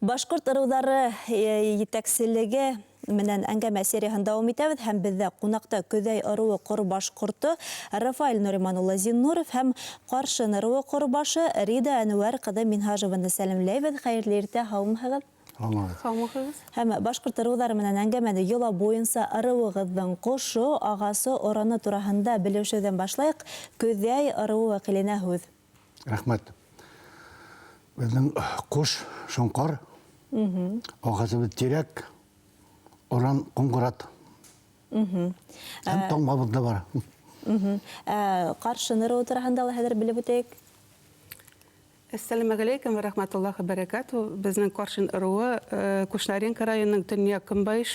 Башҡорт ырыуҙары етәкселеге менән әңгәмә серияһын дауам итәбеҙ һәм беҙҙә ҡунаҡта Көҙәй ырыуы ҡорбаш ҡорто Рафаэль Нуриман улы Зиннуров һәм Ҡаршын ырыуы ҡорбашы Рида Әнүәр ҡыҙы Минһажеваны сәләмләйбеҙ. Хәйерле иртә, һаумыһығыҙ? Һаумыһығыҙ. Һаумыһығыҙ. Һәм башҡорт ырыуҙары менән әңгәмәне йола буйынса ырыуығыҙҙың ҡошо, ағасы, ораны тураһында белешеүҙән башлайыҡ. Көҙәй ырыуы вәкиленә һүҙ. Рәхмәт. Беҙҙең ҡош шоңҡар, ағасыбыҙ тирәк, оран ҡоңғорат. Һәм таңбабыҙ да бар. Ә Ҡаршын ырыуы тураһында ла хәҙер белеп үтәйек. Әссәләмәғәләйкүм вә рәхмәтуллаһи вә бәрәкәтүһ. Беҙҙең Ҡаршын ырыуы Кушнаренко районының төньяҡ көнбайыш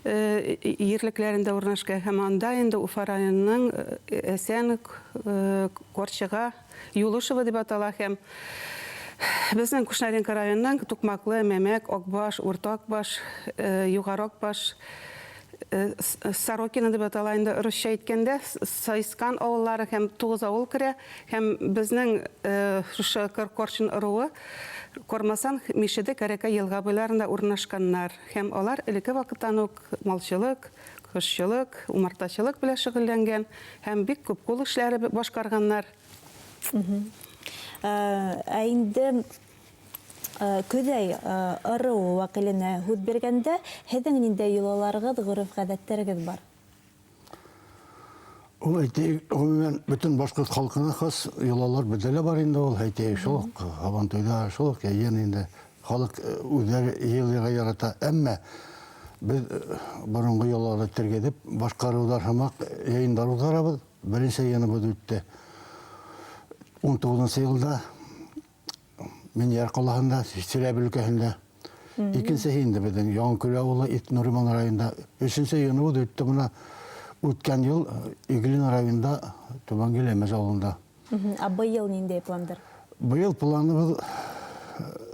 ерлекләрендә урынлашҡан һәм анда инде Уфа районының Әсән, Ҡаршыға, Юлышево дип атала һәм безнең Кушнаренко районының Тукмаклы, Мәмәк, Акбаш, Урта Акбаш, Югары Акбаш, Сорокино дип атала инде русча әйткәндә, Сайскан авыллары һәм тугыз авыл керә һәм безнең шушы Корчын ыруы Кормасан, Мишеде, Кәрәкә елга буйларында урнашканнар һәм алар элекке вакыттан ук малчылык, кошчылык, умартачылык белән шөгыльләнгән һәм бик күп кул эшләре башкарганнар. Ә инде Көҙәй ырыуы вәкиленә һүҙ биргәндә, һеҙҙең ниндәй йолаларығыҙ, ғөрөф-ғәҙәттәрегеҙ бар? Ул әйтәйек, гомумән, бөтөн башҡорт халҡына хас йолалар беҙҙә лә бар инде ул, әйтәйек, шул уҡ Һабантуйҙа, шул уҡ йыйын инде. Халыҡ үҙҙәре йыйылырға ярата, әммә беҙ боронғо йолаларҙы тергеҙеп, башҡарыуҙар һымаҡ йыйындар уҙғарабыҙ. Беренсе йыйыныбыҙ үтте 19 йылда Минйәр ҡалаһында, Силәбе өлкәһендә. Икенсеһе инде беҙҙең Яңыкүл ауылы, Нуриман районында. Өсөнсө йыйыныбыҙ үтте бына үткән йыл Иглин районында, Түбән Гиләмәс ауылында. Ә быйыл ниндәй пландар? Быйыл планыбыҙ,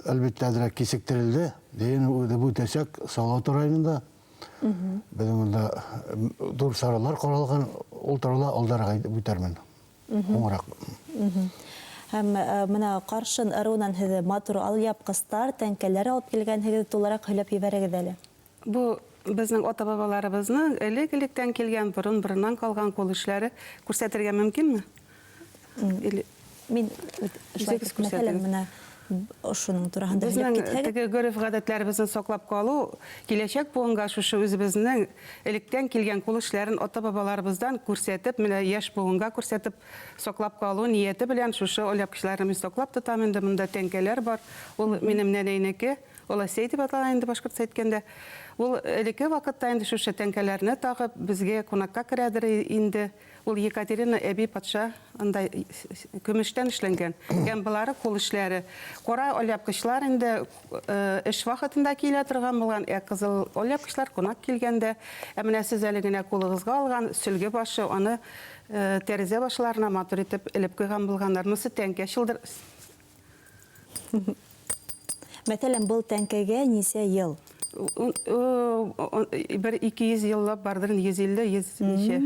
әлбиттә, әҙерәк кисектерелде. Йыйын үҙе үтәсәк Салауат районында. Беҙҙең унда ҙур саралар ҡаралған, ул турала алдараҡ әйтеп үтәрмен. Һуңыраҡ. Һәм бына Ҡаршын ырыуынан һеҙ матур алъяпҡыстар, тәңкәләр алып килгәнһегеҙ, тулыраҡ һөйләп ебәрегеҙ әле. Бу безнең ата-бабаларыбыҙның элек-электән килгән, борын-борыннан ҡалған ҡул эшләре. Күрсәтергә мөмкинме? Или Мин шулай Үзегеҙ мәҫәлән, күрсәтегеҙ. Бына ошоноң тураһында һөйләп Безнең китһәгеҙ. Теге гореф-ғәҙәтләребеҙне саҡлап ҡалыу, киләсәк быуынға шушы үҙебеҙҙең электән килгән ҡул эшләрен ата-бабаларыбыҙҙан күрсәтеп, менә йәш быуынға күрсәтеп саҡлап ҡалыу ниәте белән шушы алъяпҡыстарны мин саҡлап тотам инде. Монда тәңкәләр бар. Ул минем нәнәйнеке, оләсәй дип атала инде башҡортса әйткәндә. Ул элекке ваҡытта инде шушы тәңкәләрне тағып безгә ҡунаҡҡа керәдер инде. Ул Екатерина әби патша анда көмештән эшләнгән. Һәм былары кул эшләре. Ҡара алъяпҡычлар инде эш ваҡытында килә торған булған, ә ҡыҙыл алъяпҡычлар ҡунаҡ килгәндә. Ә менә сез әле генә ҡулығыҙға алған сөлгө башы, аны тәрәзә башларына матур итеп элеп ҡуйған булғаннар. Монысы тәңкә шылдыр. Мәҫәлән, был тәңкәгә нисә йыл? Бер 200 йыллап барҙыр, 150, 100 ничә.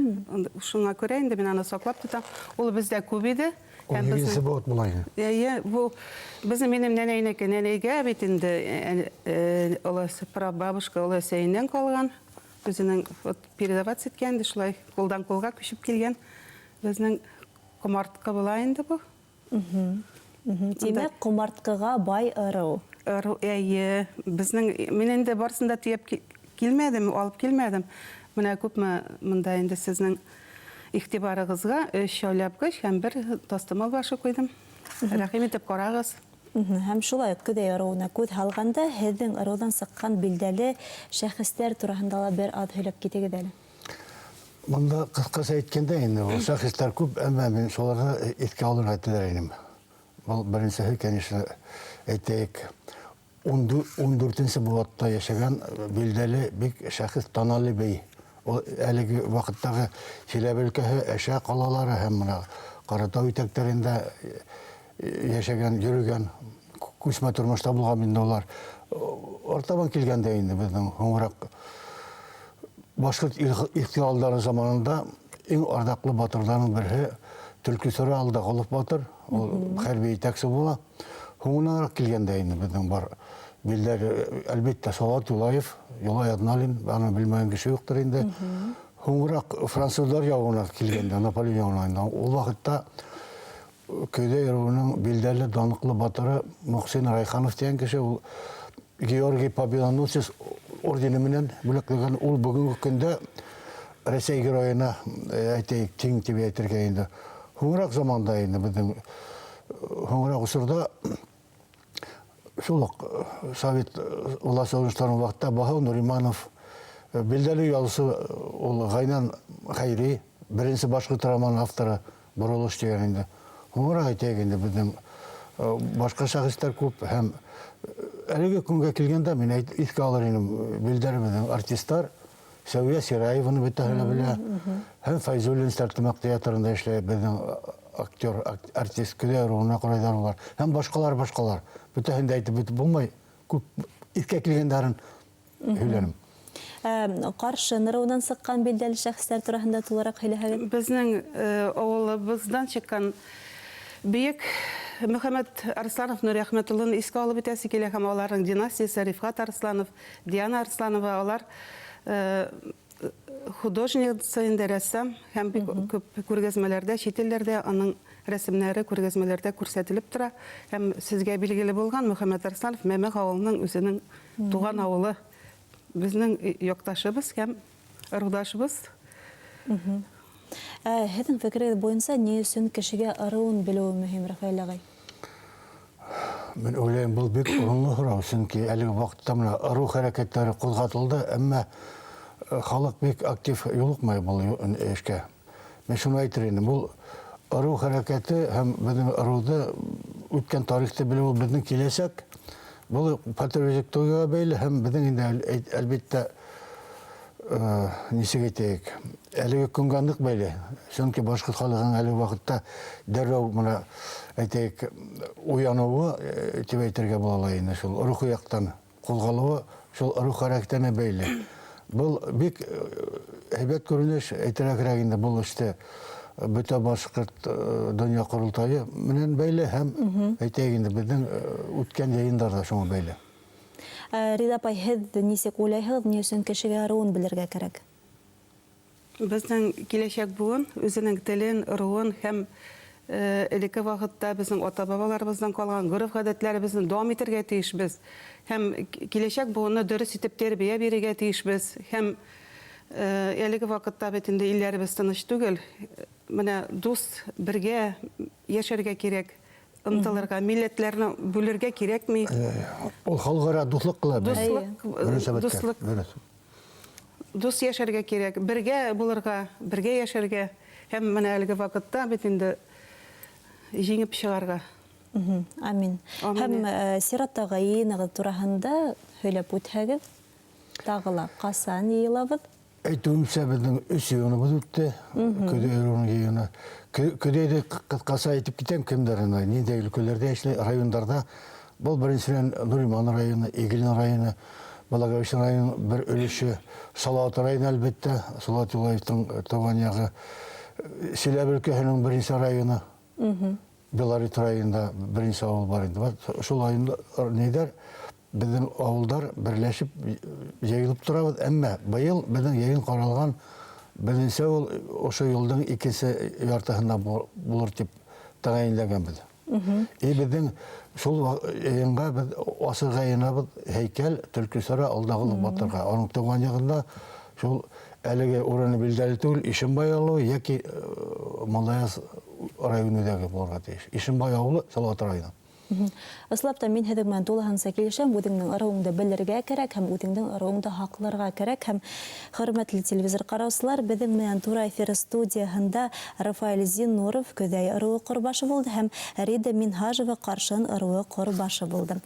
Шуңа күрә инде мин аны саҡлап тотам. Ул бездә күп иде. Ул егенсе быуат була инде. Әйе, бу безнең минем нәнәйнеке, нәнәйгә бит инде олы прабабушка, олы әсәйеннән калган. Үзенең вот передаваться иткән инде шулай кулдан кулга күчеп килгән. Безнең комартка була инде бу. Тимәк, ҡомартҡыға бай ырыу. Ырыу, әйе. Безнең, мин инде барысын да төяп килмәдем, алып килмәдем. Менә күпме монда инде сезнең игътибарыгызга өч алъяпкыч һәм бер тастымал башы куйдым. Рәхим итеп карагыз. Һәм шулай ук Көҙәй ырыуына күҙ һалғанда, һеҙҙең ырыуҙан сыҡҡан билдәле шәхестәр тураһында ла бер аҙ һөйләп китегеҙ әле. Монда ҡыҫҡаса әйткәндә инде, ул шәхестәр күп, әммә мин шуларҙы иҫкә алырға теләр инем. Был беренсеһе, конечно, әйтәйек, 14-нче быуатта йәшәгән билдәле бик шәхес Танали бей. Ул әлеге ваҡыттағы Силәбе өлкәһе, Әшә ҡалалары һәм мына Ҡаратау итәктәрендә йәшәгән, йөрөгән, күсмә тормошта булған инде улар. Артабан килгәндә инде беҙҙең һуңыраҡ башҡорт ихтилалдары заманында иң арҙаҡлы батырҙарның береһе Төлкөсөрә Алдағолов батыр, ул хәрби етәксе була. Һуңынараҡ килгәндә инде беҙҙең бар Билдәле, әлбиттә, Салават Юлаев, Юлай Адналин, аны белмәгән кеше юҡтыр инде. Һуңыраҡ француздар яуына килгәндә, Наполеон яуына инде, ул ваҡытта Көйҙәй ырыуының билдәле данлыҡлы батыры Мөхсин Райханов тигән кеше, ул Георгий Победоносец ордены менән бүләкләгән. Ул бөгөнгө көндә Рәсәй геройына, әйтәйек, тиң тип әйтергә инде. Һуңыраҡ заманда инде беҙҙең һуңыраҡ осорҙа шул уҡ совет власть оешторған ваҡытта Баһау Нуриманов, билдәле яҙыусы ул Ғайнан Хәйри, беренсе башҡорт романы авторы Боролош тигән инде. Һуңыраҡ әйтәйек инде, беҙҙең башҡа шәхестәр күп, һәм әлеге көнгә килгәндә мин иҫкә алыр инем билдәле беҙҙең артистар Сәүиә Сираеваны бөтәһе лә белә. Һәм Фәйзуллин Стәрлетамаҡ театрында эшләй, беҙҙең актер, артист, Көҙәй ырыуына ҡарайҙар улар. Һәм башҡалар, башҡалар. Бөтәһен дә әйтеп бөтөп булмай. Күп иҫкә килгәндәрен һөйләнем. Ҡаршы ырыуынан сыҡҡан билдәле шәхестәр тураһында тулыраҡ һөйләһәгеҙ. Беҙҙең ауылыбыҙҙан сыҡҡан бөйөк Мөхәммәт Арысланов Нуриәхмәт улын иҫкә алып үтәсе килә, һәм уларҙың династияһы Рифғәт Арысланов, Диана Арысланова, улар художница инде, рәссам, һәм бик күп күргәҙмәләрҙә, сит илдәрҙә уның рәсемдәре күргәҙмәләрҙә күрһәтелеп тора. Һәм һеҙгә билгеле булған Мөхәммәт Арысланов Мәмәк ауылының, үҙенең туған ауылы, беҙҙең яҡташыбыҙ һәм ырыуҙашыбыҙ. Һеҙҙең фекерегеҙ буйынса, ни өсөн кешегә ырыуын белеүе мөһим, Рафаэль ағай? Мин уйлайым, был бик урынлы һорау, сөнки әлеге ваҡытта мына ырыу хәрәкәттәре ҡуҙғатылды, әммә халыҡ бик актив юлыҡмай был эшкә. Мин шуны әйтер инем, был ырыу хәрәкәте һәм беҙҙең ырыуҙы, үткән тарихты белеү ул беҙҙең киләсәк. Был патриотик тойғоға бәйле, һәм беҙҙең инде, әлбиттә, нисек әйтәйек, әлеге көнгә ныҡ бәйле. Сөнки башҡорт халҡының әлеге ваҡытта дәррәү мына әйтәйек уяныуы тип әйтергә була ла инде, шул рухи яҡтан ҡуҙғалыуы шул ырыу хәрәкәтенә бәйле. Был бик һәйбәт күренеш, әйтергә кәрәк инде, был эште бөтә башҡорт донъя ҡоролтайы менән бәйле, һәм әйтәйек инде беҙҙең үткән йыйындар ҙа шуңа бәйле. Рида апай, һеҙ нисек уйлайһығыҙ, ни өсөн кешегә ырыуын белергә кәрәк? Беҙҙең киләсәк быуын үҙенең телен, ырыуын һәм элекке ваҡытта беҙҙең ата-бабаларыбыҙҙан ҡалған ғөрөф-ғәҙәтләребеҙҙе дауам итергә тейешбеҙ. Һәм киләсәк быуынны дөрөҫ итеп тәрбиә бирергә тейешбеҙ. Һәм әлеге ваҡытта бит инде илдәребеҙ тыныс түгел. Мына дуҫ бергә йәшәргә кәрәк, ынтылырға, милләтләрне бүлергә кәрәкмәй. Ул халыҡ-ара дуҫлыҡ ҡыла. Дуҫлыҡ, дуҫлыҡ. Дуҫ йәшәргә кәрәк, бергә булырға, бергә йәшәргә. Һәм мына әлеге ваҡытта бит инде еңеп сығарға. Амин. Һәм сираттағы йыйынығыҙ тураһында һөйләп үтһәгеҙ, тағы ла ҡасан йыйылабыҙ? Әйтеүемсә, беҙҙең 3 йыйыныбыҙ үтте. Көҙәй ырыуының йыйыны. Көҙәйҙе ҡыҫҡаса әйтеп китәм, кемдәр ниндәй өлкәләрҙә эшләй, райондарҙа. Был беренсенән Нуриман районы, Иглин районы, Благовещен районы бер өлөшө, Салауат районы, әлбиттә, Салауат Юлаевтың тыуған яғы, Силәбе өлкәһенең беренсе районы, Белорет районында беренсе ауыл бар инде. Шул ниҙәр беҙҙең ауылдар берләшеп йыйылып торабыҙ, әммә быйыл беҙҙең йыйын ҡаралған беренсе ул ошо йылдың икенсе яртыһында булыр тип тәғәйенләгәнбеҙ. И беҙҙең шул йыйынға беҙ асырға йыйынабыҙ һәйкәл Төлкөсара Алдағолов батырға. Уның тыуған яғында шул әлеге урыны билдәле түгел, Ишембай ауылы йәки Малаяз район үҙәге булырға тейеш. Ишембай ауылы Салауат районы. Ысынлап та, мин һеҙҙең менән тулыһынса килешәм, үҙеңдең ырыуыңды белергә кәрәк һәм үҙеңдең ырыуыңды һаҡларға кәрәк. Һәм хөрмәтле телевизор ҡараусылар, беҙҙең менән тура эфир студияһында Рафаэль Зиннуров Көҙәй ырыуы ҡорбашы булды һәм Рида Минһажева Ҡаршын ырыуы ҡорбашы булды.